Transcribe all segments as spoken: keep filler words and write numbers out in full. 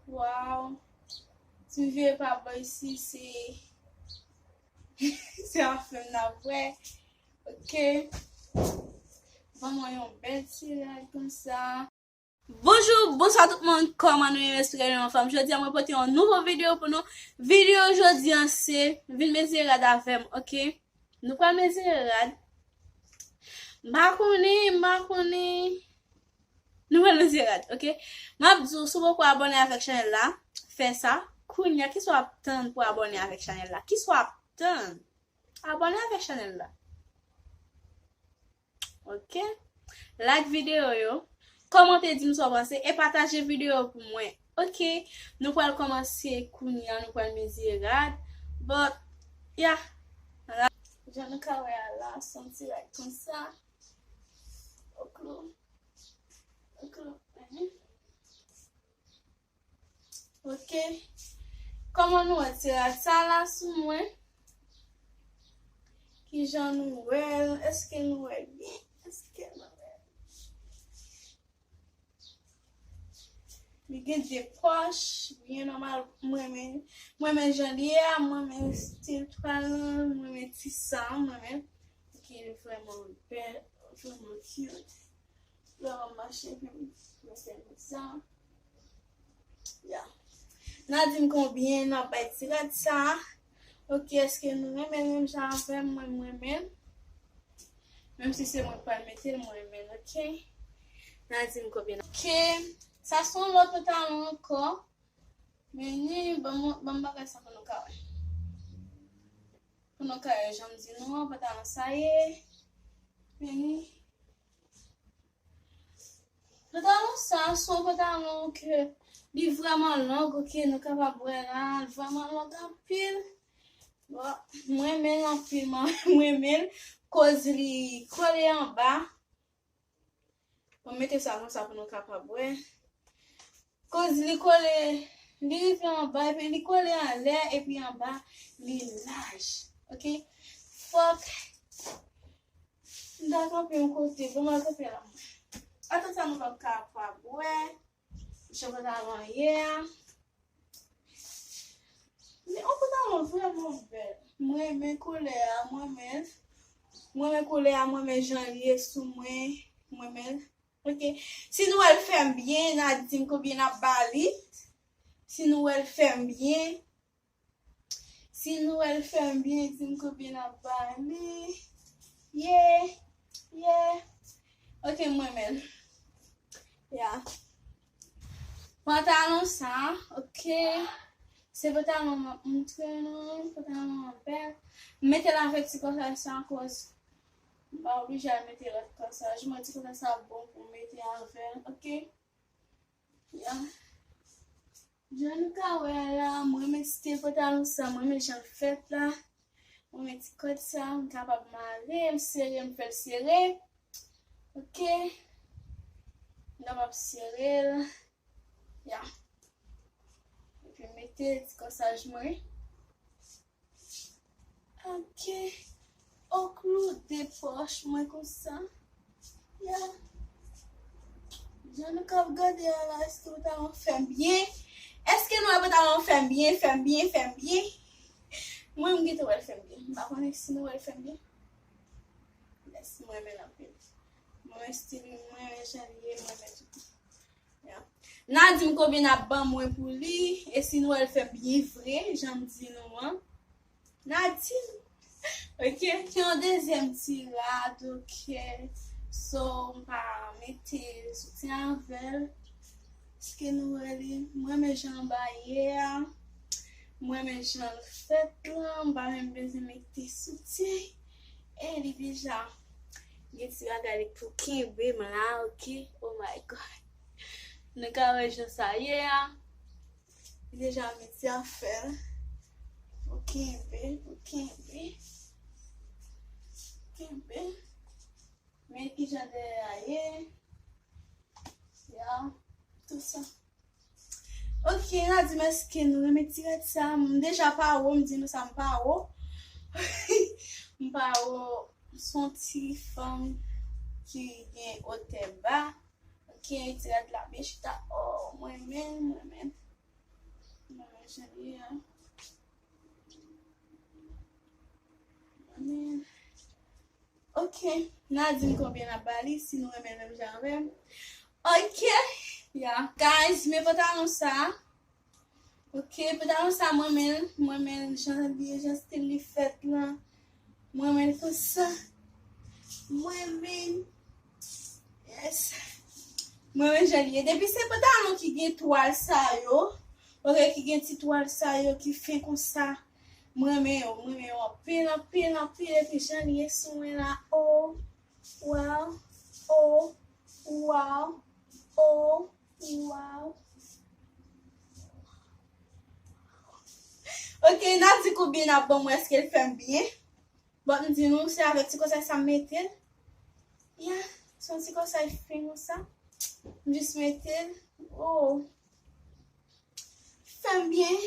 Waw. Ti vye pa bò isi, se se afè m n ap wè. Ok. Ban mwen yon bèl ti rad konsa. Bonjou, bonswa tout moun, kòman nou ye? M espere nou anfòm. Jodi a mwen pote yon nouvo videyo pou nou. Videyo jodi a se vin mezire rad avè m, ok? Nou pral mezire rad. M pa konnen, m pa konnen. Nou pral mezire rad, ok? M ap di w, si w poko abòne avèk chanèl la, fè sa. Kounye a, kisa w ap tann pou abòne avèk chanèl la? Kisa w ap tann? Abòne avèk chanèl la. Ok? Like videyo yo, kòmante, di m sa w panse e pataje videyo pou mwen. Ok? Nou pral kòmanse kounye a, nou pral mezire rad. But, yeah. Jan nou ka wè a la, se yon ti rad konsa. Oklou. Oklou. Mhm. Ok. Kòman nou wè ti rad sa la sou mwen? Kijan nou wè l? Èske nou wè l byen? Èske nou wè l? Li gen de pòch, byen nòmal. Mwen renmen, mwen renmen jan li ye a, mwen renmen stil twal lan, mwen renmen ti sa, mwen renmen. Ok, li vrèman bèl, vrèman cute. Lè w ap mache, epi m fè konsa. Ya. N a di m konbyen n ap bay ti rad sa. Ok, èske nou renmen l menm jan avè m? Mwen, m renmen l. Menm si se mwen k pral mete l, mwen renmen l, ok? N a di m konbyen. Ok. Sa se yon lòt pantalon ankò. Men ni, ban m, ban m bagay sa pou nou ka wè. Pou nou ka wè, jan m di nou an, pantalon sa ye. Men ni. Pantalon sa, se yon pantalon ke li vrèman long, ok, nou kapab wè la, li vrèman long anpil. Bon, mwen renmen l anpil, mwen renmen l, koz li kole anba. Bon, mete sa konsa pou nou kapab wè. Koz li kole, li rive anba, epi li kole anlè, epi anba, li laj. Ok? Fòk m ta kanpe yon kote, bon, m al kanpe la. Atann sa nou p ap kapab wè. Jan pantalon ye a. Men yon pantalon vrèman bèl. Mwen renmen koulè a, mwen renmen. Mwen renmen koulè a, mwen renmen jan l ye sou mwen. Mwen renmen. Ok. Si nou wè l fè m byen, n a di m konbyen n ap ba li. Si nou wè l fè m byen. Si nou wè l fè m byen, di m konbyen n ap ba li. Yeah, yeah. Ok, mwen renmen l. Ya. Pantalon sa, ok. Se pantalon m ap montre nou, pantalon an bèl. M mete l avèk ti kòsaj sa akoz m pa oblije al mete lòt kòsaj. Mwen ti kòsaj sa bon pou m mete avè l, ok. Ya. Jan nou ka wè a la, mwen renmen stil pantalon sa, mwen renmen jan l fèt la. Mwen renmen ti kòd sa, m kapab mare, m sere, m fè l sere. Ok. M kapab sere l. Ya. Epi mete ti kòsaj mwen. Ok. Oklou de pòch mwen konsa. Ya. Jan nou k ap gade a la, èske pantalon fè m byen? Èske nou wè pantalon fè m byen, fè m byen, fè m byen? Mwen, m gentan wè l fè m byen. M pa konnen si nou wè l fè m byen. Yes, mwen renmen l anpil. Mwen renmen stil li, mwen renmen jan li ye, mwen renmen tout. Ya. N a di m konbyen n ap ban mwen pou li, e si nou wè l fè m byen vre, jan m di nou an. N a di m. Ok, se yon dezyèm ti rad, ok. So, m pa mete soutyen avè l. Èske nou wè li? Mwen renmen jan anba ye a. Mwen renmen jan l fèt lan. M pa menm bezwen mete soutyen. E li deja gen ti bagay li pou kenbe m la, ok. Oh my God. Nou ka wè jan sa ye a. Li deja mete afè l. Pou kenbe, pou kenbe. Kenbe. Men kijan dèyè a ye. Ya, tout sa. Ok, n a di m èske nou renmen ti rad sa. M deja pa wo, m di nou sa m pa wo. M pa wo, se yon ti fanm ki gen otè ba. Ok, ti rad la byen chita. Oh, mwen renmen, mwen renmen. Jan li ye a. Amen. Ok, n a di m konbyen n ap ba li, si nou renmen l menm jan avè m. Ok, yeah. Guys, men pantalon sa. Ok, pantalon sa, mwen renmen l, mwen renmen l jan li ye, jan stil li fèt lan. Mwen renmen l konsa. Mwen renmen l. Yes. Mwen renmen jan li ye. Depi se pantalon ki gen twal sa yo, ok, ki gen ti twal sa yo, ki fen konsa. Mwen renmen yo, mwen renmen yo anpil, anpil, anpil. Epi jan li ye sou mwen la, oh, wow, oh, wow, oh, wow. Ok, n a di konbyen n ap ban mwen, èske l fè m byen? Bon, m di nou, se avèk ti konsèy sa m mete l. Ya, se yon ti konsèy fen konsa. M jis mete l. Oh. Fè m byen.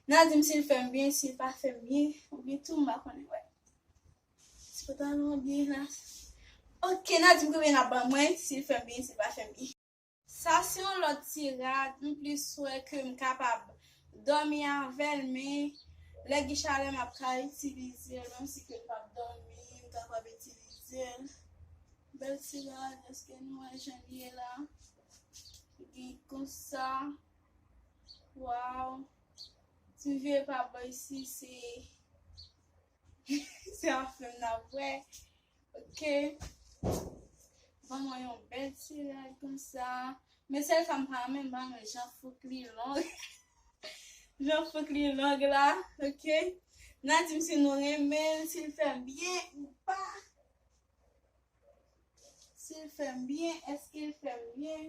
N a di m si l fè m byen, si l pa fè m byen. Oubyen tou, m pa konnen, wè. Ti pantalon an byen la. Ok, n a di m konbyen n ap ban mwen, si l fè m byen, si l pa fè m byen. Sa se yon lòt ti rad, m plis wè ke m kapab dòmi avè l, men lè gen chalè m ap ka itilize l, menm si ke m p ap dòmi, m kapab itilize l. Bèl ti rad, èske nou wè jan l ye la? Gen konsa. Waw. Ti vye pa bò isi, se, se afè m n ap wè. Ok. Ban mwen yon bèl ti rad konsa. Men sèl sa m pa renmen, m pa renmen jan fouk li long. Jan fouk li long la, ok. N a di m si nou renmen l, si l fè m byen ou pa. Si l fè m byen, èske l fè m byen?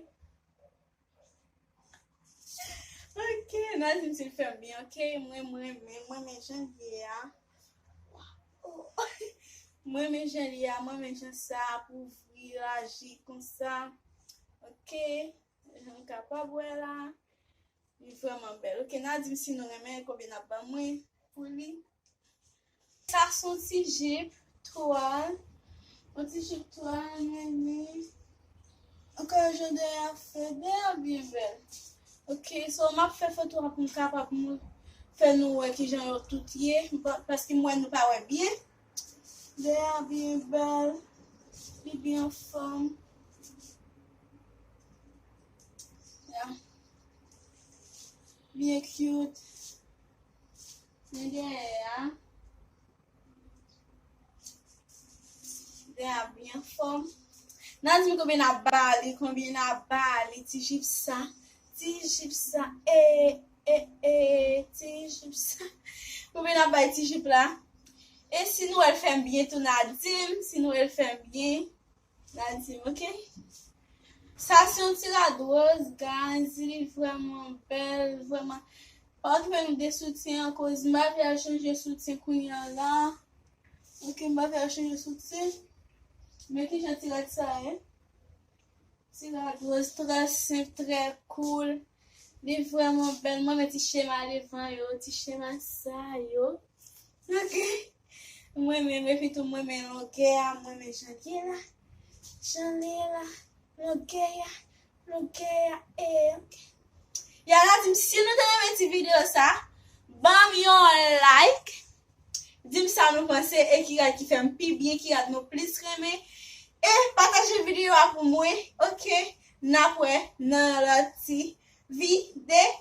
Ok, n a di m si l fè m byen, ok? Mwen, mwen, mwen, mwen, men jan l ye a. Mwen, men jan l ye a, mwen, men jan sa ap ouvri, laji konsa. Ok, jan n kapab wè la. Li vrèman bèl. Ok, n a di m si nou renmen, konbyen n ap ban mwen pou li. Sa se yon ti jip twal. Yon ti jip twal, mimi. Ankò jan dèyè a fè, dèyè a byen bèl. Ok, so m ap fè foto a pou m kapab m fè nou wè kijan yo tout ye, pa- paske m wè nou pa wè byen. Dèyè a byen bèl, li byen anfòm. Yeah. Byen cute. Men dèyè a. Dèyè a byen anfòm. N a di m konbyen n ap ba li, konbyen n ap ba li, ti jip sa. Ti jip sa. E, e, e, ti jip sa. Konbyen n ap bay ti jip la? E si nou wè l fè m byen tou, n a di m, si nou wè l fè m byen. N a di m, ok? Sa se yon ti rad wòz, guys. Li vrèman bèl, vrèman. Pa okipe nou de soutyen an, koz m pa vle al chanje soutyen kounye a la. Ok, m pa vle al chanje soutyen. Men kijan ti rad sa ye? Ti rad wòz trè senp, trè cool. Li vrèman bèl. Mwen renmen ti chema devan yo, ti chema sa yo. Ok. Mwen renmen, epi tou mwen renmen longè a, mwen renmen jan l ye la. Jan l ye la. Longè a, longè a, e, ok. Ya la di m, si nou te renmen ti videyo sa, ban m yon like. Di m sa nou panse e ki rad ki fè m pi byen, ki rad nou plis renmen. E pataje videyo a pou mwen, ok? N ap wè nan yon lòt ti videyo.